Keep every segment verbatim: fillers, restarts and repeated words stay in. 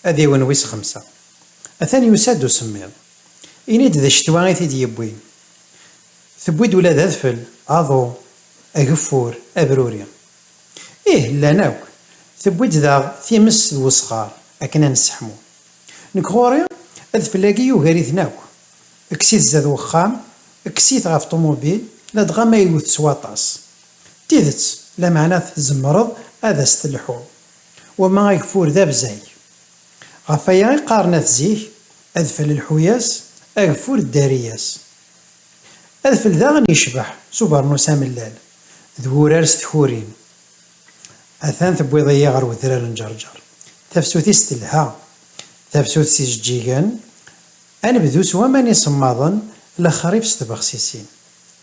Adiwenni wis xemsa. Atan yusa-d usemmiḍ. Ini-d d ccetwa i t-id-yewwin. Tewwi-d ula d adfel, aḍu, ageffur, abruri. Ih, llan akk. Tewwi-d daɣ times d wesɣar, akken ad nesseḥmu. Nekk ɣur-i, adfel-agi yugar-iten akk. Kkes-it zdat wexxam, kkes-it ɣef ṭumubil, ladɣa ma yewwet s waṭas. D tidet, lameɛna tzemreḍ ad as-telḥuḍ. Wama ageffur d abzag. Ɣef waya i qqaren at zik, adfel lḥu-yas, ageffur ddari-yas. Adfel daɣen yecbeḥ s ubernus amellal, d wurar s tkurin. Atan tewwiḍ-iyi ɣer Wedrar n Ǧerǧer. Tafsut-is telha. Tafsut s ijeǧǧigen. Ad nebdu s waman isemmaḍen, lexrif s tbexsisin.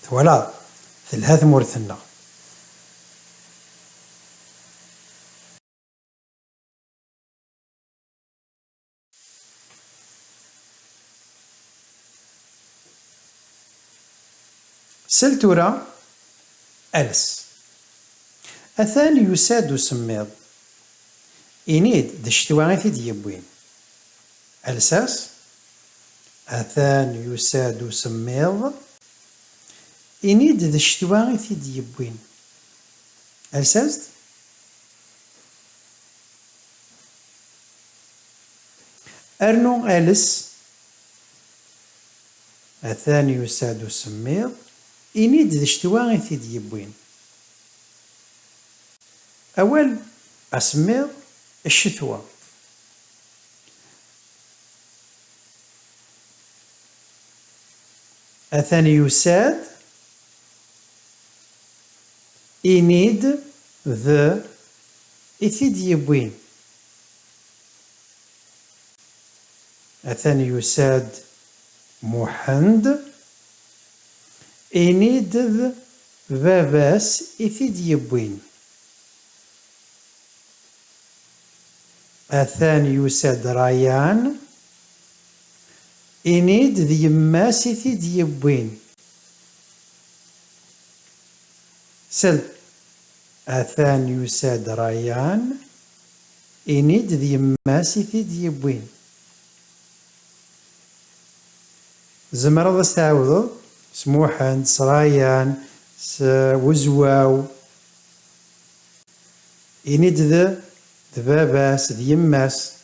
Twalaḍ? Telha tmurt-nneɣ. Sel tura, ales. Atan yusa-d usemmiḍ. Ini-d d ccetwa i t-id-yewwin. Ales-as. Atan yusa-d usemmiḍ. Ini-d d ccetwa i t-id-yewwin. Ales-as-d. Rnu ales. Atan yusa-d usemmiḍ. Ini-d d ccetwa i t-id-yewwin. Awal asemmiḍ, ccetwa. Atan yusa-d, ini-d d i t-id-yewwin. Atan yusa-d Muḥend, ini-d d baba-s i t-id-yewwin. Atan yusa-d Rayan, ini-d d yemma-s i t-id-yewwin. Sel. Atan yusa-d Rayan, ini-d d yemma-s i t-id-yewwin. Tzemreḍ ad s-tɛawdeḍ s Muḥend, s Rayan, s Wezwaw. Ini-d d, d baba-s, d yemma-s.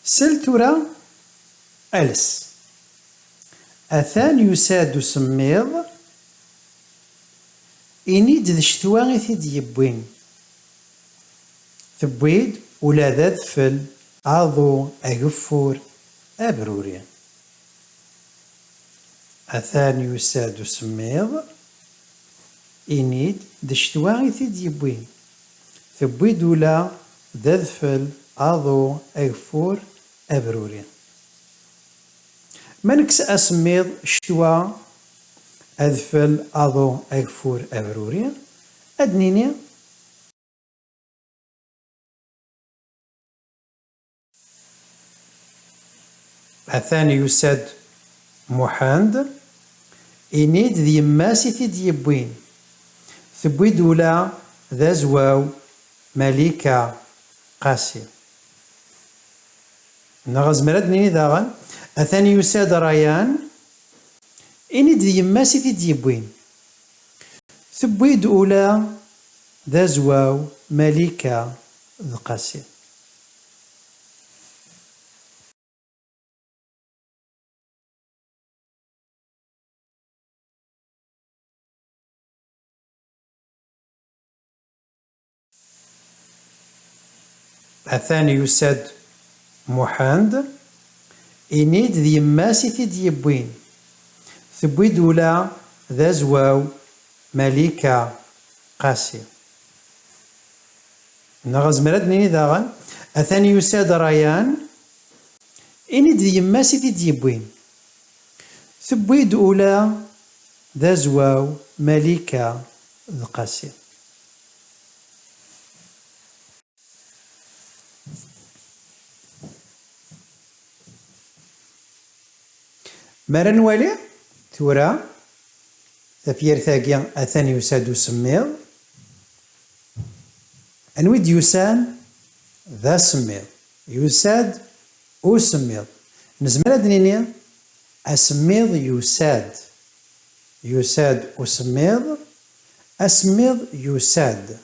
Sel tura, ales. Atan yusa-d usemmiḍ, ini-d d ccetwa i t-id-yewwin. Tewwi-d ula d adfel, aḍu, ageffur, abruri. Atan yusa-d usemmiḍ, ini-d d ccetwa i t-id-yewwin. Tewwi-d ula d adfel, aḍu, ageffur, abruri. Ma nekkes asemmiḍ, ccetwa, adfel, aḍu, ageffur, abruri, ad d-nini Atan yusa-d Muḥend, ini-d d yemma-s i t-id-yewwin. Tewwi-d ula d Azwaw, Malika, Qasi. Neɣ nezmer ad d-nini daɣen, atan yusa-d Rayan, ini-d d yemma-s i t-id-yewwin. Tewwi-d ula d Azwaw, Malika d Qasi. Atan yusa-d Muḥend, ini-d d yemma-s i t-id-yewwin. Tewwi-d ula d Azwaw, Malika, Qasi. Neɣ nezmer ad d-nini daɣen, atan yusa-d Rayan, ini-d d yemma-s i t-id-yewwin. Tewwi-d ula D Azwaw, Malika d Qasi. Mi ara nwali tura, tafyirt-agi atan yusa-d usemmiḍ. Anwa i d-yusan? D asemmiḍ. Yusa-d usemmiḍ. Nezmer ad d-nini asemmiḍ yusa-d. Yusa-d usemmiḍ. Asemmiḍ yusa-d.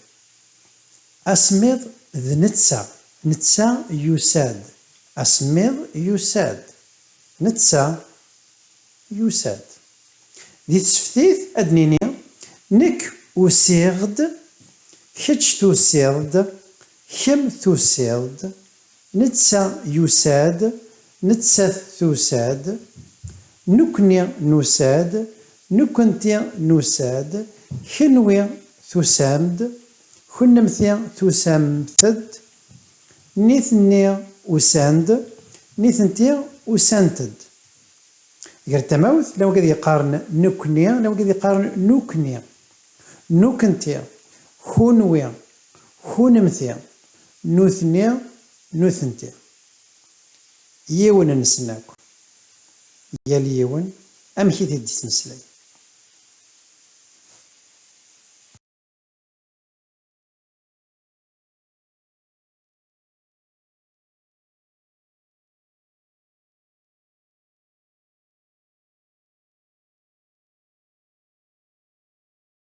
Asemmiḍ d netta. Netta yusa-d. Asemmiḍ yusa-d. Netta yusa-d. Di tseftit ad d-nini, nekk usiɣ-d, kečč tusiḍ-d, kemm tusiḍ-d, netta yusa-d, nettat tusa-d, nekkni nusa-d, nekkenti nusa-d, kenwi tusam-d, kennemti tusamt-d, nitni usan-d, nitenti usant-d. Gar tamawt, llan wigad yeqqaren nekkni, llan wigad yeqqaren nukni. Nukenti, kunwi, kunemti, nutni, nutenti. Yiwen-nsen akk. Yal yiwen amek i t-id-yettmeslay.